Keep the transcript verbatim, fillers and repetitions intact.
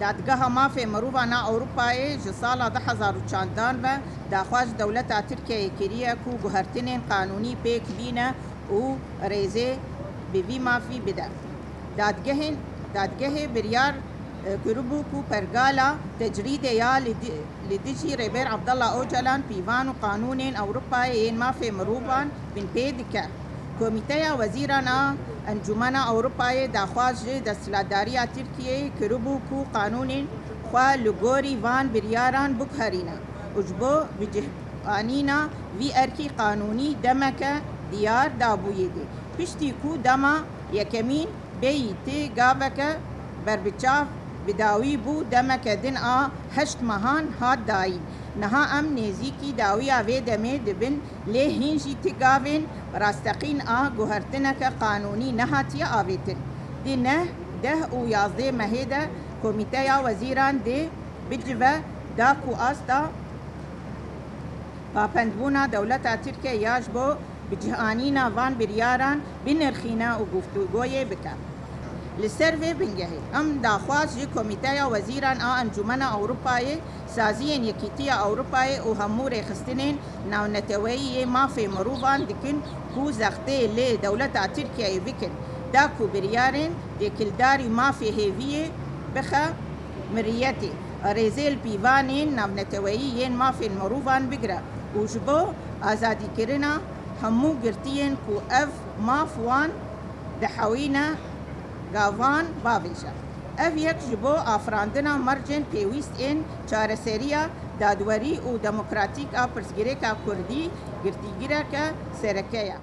Dadgeha Mafê Mirovan a Ewropayê ji sala du hezar û çar ve daxwaz ji dewleta Tirkiyeyê kiriye ku guhertinên qanûnî pêk bîne û rêzê bi vî mafî bide. Dadgehên, dadgehê biryar, e, kiribû ku pergala tecrîdê ya li di-, li dijî Rêber Abdullah Ocalan pîvan û qanûnên Ewropayê yên mafê mirovan binpê dike. Komîteya Wezîran a Encûmena Ewropayê daxwaz ji desthilatdariya Tirkiyeyê kiribû ku qanûnên xwe li gorî van biryaran biguherîne û ji bo bicihanîna vî erkî qanûnî demeke diyar dabûyê dê. Piştî ku dema yekemîn bêyî tê gaveke berbiçav bi dawî bû, demeke din a heşt mehan hat dayîn. Niha em nêzîkî dawiya vê demê dibin, lê hîn jî ti gavên rasteqîn a guhertineke qanûnî nehatiye avêtin. Di neh, deh û yazdeh mehê de Komîteya Wezîran dê bicive da ku asta papendbûna dewleta Tirkiye ya ji bo bicihanîna van biryaran binirxîne û guftûgoyê bike. Li ser vê bingehê, em daxwaz ji Komîteya Wezîran a Encûmena Ewropayê, Saziyên Yekîtiya Ewropayê û hemû rêxistinên navneteweyî yê mafê mirovan dikin ku zextê li dewleta Tirkiyeyê bikin, da ku biryarên têkildarî mafê hêviyê bixe miriyetê, rêzê li pîvanên navneteweyî yên mafên mirovan bigire û ji bo azadîkirina hemû girtiyên ku ev maf wan dihewîne gavan bavêje. Ev yek ji bo afirandina mercên pêwîst ên çareseriya dadwerî û demokratîk a pirsgirêka kurdî girtîgireke sereke ye.